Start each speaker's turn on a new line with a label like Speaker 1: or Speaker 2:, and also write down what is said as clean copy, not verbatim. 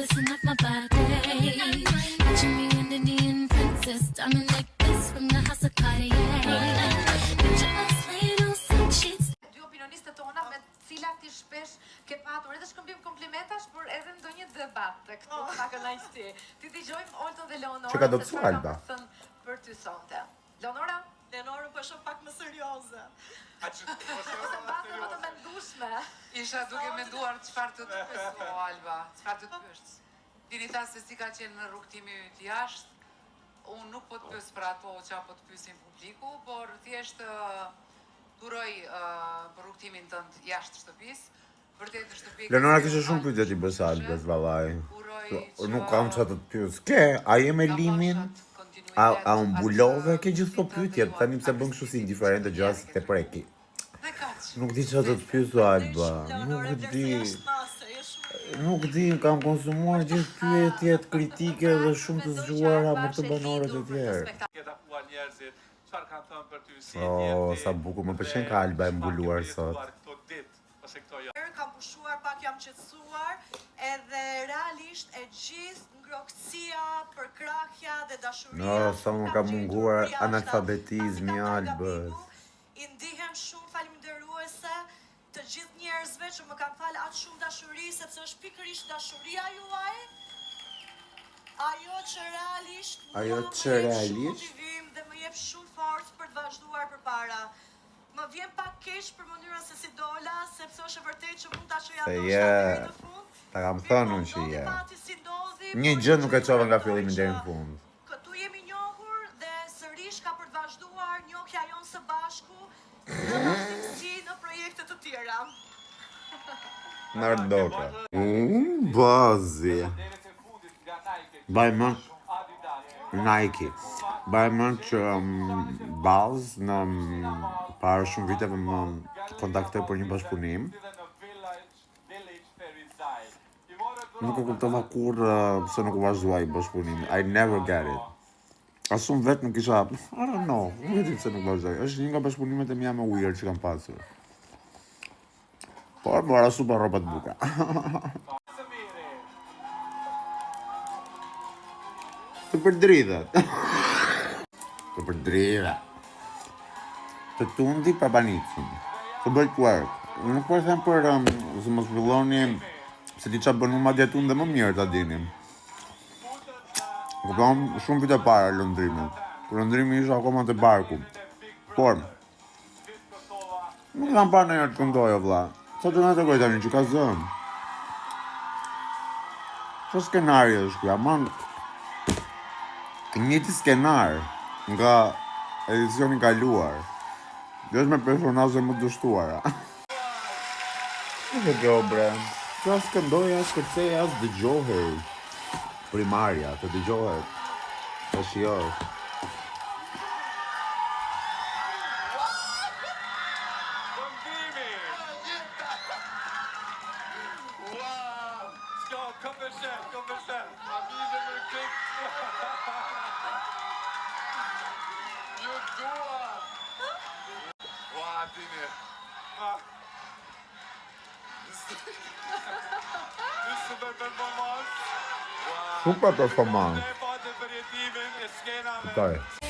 Speaker 1: glisten off my body. Picture me an Indian princess, diamond necklace from the house of Cartier. Picture us laying on silk sheets.
Speaker 2: Dy opinionistet tona me të cilat ti shpesh ke patur edhe shkëmbim komplimentash, por edhe ndonjë debat të këtu
Speaker 3: Oh.
Speaker 2: pa kënaqësi. Ti dëgjojmë Oltën dhe Leonorën
Speaker 4: Që ka
Speaker 2: se
Speaker 4: dobësuar
Speaker 2: çfarë
Speaker 4: Alba.
Speaker 2: kanë thënë për ty sonte. Leonora,
Speaker 3: Leonorën po e shoh pak më serioze.
Speaker 2: ose mbase më të mendueshme.
Speaker 5: Isha duke menduar çfarë të të pyes, o Alba, çfarë të të pyes. Dini tha se si ka qenë në rrugëtimi yt jashtë. Unë nuk po të pyes për ato që po të pyesin publiku, por thjesht ë, uroj ë, për rrugëtimin tënd jashtë shtëpisë. Vërtet në shtëpi ke
Speaker 4: Leonora
Speaker 5: sjellë
Speaker 4: kishte shumë
Speaker 5: aq
Speaker 4: pyetje ti bësh
Speaker 5: ndryshe.
Speaker 4: Albës vallai.
Speaker 5: Uroj
Speaker 4: Po,
Speaker 5: që
Speaker 4: Nuk kam çfarë të të pyes. Ke, a je me
Speaker 5: nga
Speaker 4: limin?
Speaker 5: pashat
Speaker 4: A
Speaker 5: kontinuitet
Speaker 4: a u mbulove?
Speaker 5: atë
Speaker 4: Ke gjithë këto
Speaker 5: rrugëtim tënd
Speaker 4: pyetjet,
Speaker 5: dhe
Speaker 4: tani pse
Speaker 5: juan
Speaker 4: bën kështu si
Speaker 5: agresivitet që
Speaker 4: indiferente
Speaker 5: të
Speaker 4: gjëra
Speaker 5: jeri
Speaker 4: si
Speaker 5: ke
Speaker 4: te
Speaker 5: treguar.
Speaker 4: preki.
Speaker 5: Dhe kaq.
Speaker 4: Nuk di çfarë të të pyes o Alba,
Speaker 3: Leonora,
Speaker 4: nuk
Speaker 3: vlerësoj
Speaker 4: di.
Speaker 3: jashtë mase, je shumë e mirë.
Speaker 4: Nuk di, kam konsumuar gjithë pyetjet kritike dhe shumë të
Speaker 2: Mendoj që
Speaker 4: zgjuara
Speaker 2: Alba
Speaker 4: me këto
Speaker 2: është e
Speaker 4: banorët e
Speaker 2: lindur për këtë
Speaker 4: tjerë.
Speaker 2: spektakël.
Speaker 6: Ke takuar njerëzit, çfarë kanë thënë për ty, si e ndjen
Speaker 4: Oh,
Speaker 6: ti
Speaker 4: sa bukur, më
Speaker 6: dhe
Speaker 4: pëlqen ka Alba e
Speaker 6: çfarë ke
Speaker 4: mbuluar sot.
Speaker 6: përjetuar këto ditë ose këto javë.
Speaker 3: Kam pushuar pak, jam qetësuar, edhe realisht e gjithë ngrohtësia, përkrahja dhe dashuria
Speaker 4: No, sa më
Speaker 3: kam
Speaker 4: ka
Speaker 3: gjetur
Speaker 4: munguar
Speaker 3: jashtë.
Speaker 4: analfabetizmi
Speaker 3: Pasi kam dalë nga
Speaker 4: Albës.
Speaker 3: Bigu, I ndihem shumë faleminderuese të gjithë njerëzve që më kanë falë atë shumë dashuri, sepse është pikërisht dashuria juaj ajo që realisht mua
Speaker 4: Ajo
Speaker 3: më
Speaker 4: që
Speaker 3: jep shumë
Speaker 4: realisht?
Speaker 3: motivim dhe më jep shumë forcë për të vazhduar përpara. Më vjen pak keq për mënyrën se si dola, sepse është e vërtetë që mund ta çoja
Speaker 4: Se
Speaker 3: ndoshta
Speaker 4: je,
Speaker 3: deri në fund.
Speaker 4: ta kam
Speaker 3: Mirë,
Speaker 4: thënë
Speaker 3: po
Speaker 4: unë që
Speaker 3: ndodhi
Speaker 4: je.
Speaker 3: pati si ndodhi,
Speaker 4: Një
Speaker 3: por
Speaker 4: gjë
Speaker 3: një
Speaker 4: nuk e
Speaker 3: gjë
Speaker 4: çova nga
Speaker 3: mendoj
Speaker 4: fillimi
Speaker 3: që
Speaker 4: deri në fund.
Speaker 3: Këtu jemi njohur dhe sërish ka për të vazhduar njohja jonë së bashku në vazhdimësi në projekte të tjera.
Speaker 4: Nardoka. Mm, bazi.
Speaker 6: Modelet e fundit nga Nike,
Speaker 4: Baj mend
Speaker 6: Adidas,
Speaker 4: Nike. Baj mend që um, Baz në um, para shumë viteve më kontaktoi për një bashkëpunim.
Speaker 6: si dhe në Village Village Ferizaj. I morët
Speaker 4: Nuk e
Speaker 6: dhurata
Speaker 4: kuptova kurrë uh, pse nuk u vazhdua ai bashkëpunim. I never get it. As unë vetë nuk isha, I don't know, nuk e di pse nuk vazhdoi. Është një nga bashkëpunimet e mia më weird që kam pasur. Por mora super rroba të bukura.
Speaker 6: së miri.
Speaker 4: Të përdridhet. Të përdridhet. Të tundi prapanicin. Të bëj twerk. Unë nuk po e them për um, se mos filloni se di çfarë bën unë madje tund dhe më mirë ta dinim. Kupton shumë vite para Londrimit. Kur Londrimi ishte akoma te barku. Por nuk e kam parë ndonjëherë të këndoj o vlla. Sa do na tregoj tani që ka zënë. Çfarë skenari është ky? Aman i njëjti skenar nga edicioni i kaluar. Dhe është me personazhe më të dështuara. Ç'është kjo bre? Kjo as këndoi, as kërcej, as dëgjohej. Primarja, të dëgjohet. Ta shijosh.
Speaker 6: Këndimi! Wow! S'ka, kom për shen, kom për shen. Amizë më krejt. Ju dua! Ua, Dini. Ah. Një super performance. Ua.
Speaker 4: Super performance.
Speaker 6: Ne patë përjetimin e skenave.
Speaker 4: Kuptoj.